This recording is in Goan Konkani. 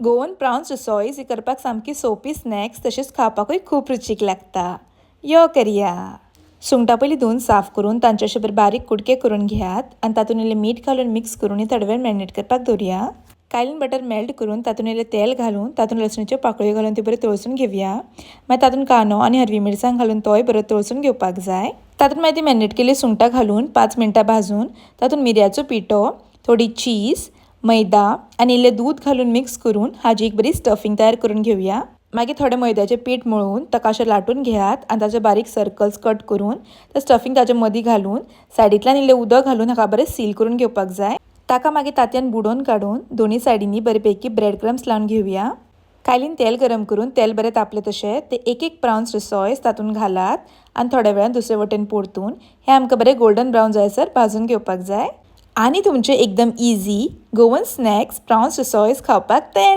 गोवन प्रावन्स रिसॉयज ही करपाक सामकी सोंपी स्नॅक्स, तशेंच खावपाकूय खूब रुचीक लागता. यो करया. सुंगटां पयलीं धुवन साफ करून तांचे अशे बरे बारीक कुडके करून घेयात आनी तातूंत इल्लें मीठ घालून मिक्स करून ही थोडे वेळ मॅरिनेट करपाक दवरुया. कायलीन बटर मेल्ट करून तातूंत इल्लें तेल घालून तातूंत लसणीच्यो पाकळ्यो घालून त्यो बऱ्यो तळसून घेवया. मागीर तातूंत कांदो आनी हरवी मिरसांग घालून तोय बरो तळसून घेवपाक जाय. तातूंत मागीर ती मॅरिनेट केल्ली सुंगटां घालून 5 मिनटां भाजून तातूंत मिरयाचो पिठो, थोडी चीज, मैदा आनी इल्लें दूद घालून मिक्स करून हाजी एक बरी स्टफिंग तयार करून घेवया. मागीर थोडें मैद्याचें पीठ मळून ताका अशें लाटून घेयात आनी ताचे बारीक सर्कल्स कट करून ते स्टफिंग ताच्या मदीं घालून सायडींतल्यान इल्लें उदक घालून हाका बरें सील करून घेवपाक जाय. ताका मागीर तातयान बुडोवन काडून दोनी सायडींनी बरेपैकी ब्रेड क्रम्स लावन घेवया. कायलीन तेल गरम करून तेल बरें तापलें तशें ते एक एक प्रावन्स रिसॉयस तातूंत घालात आनी थोड्या वेळान दुसरे वटेन परतून हे आमकां बरें गोल्डन ब्रावन जायसर भाजून घेवपाक जाय. आनी तुमचें एकदम इजी गोवन स्नॅक्स प्रावन्स रिसॉयस खावपाक तयार.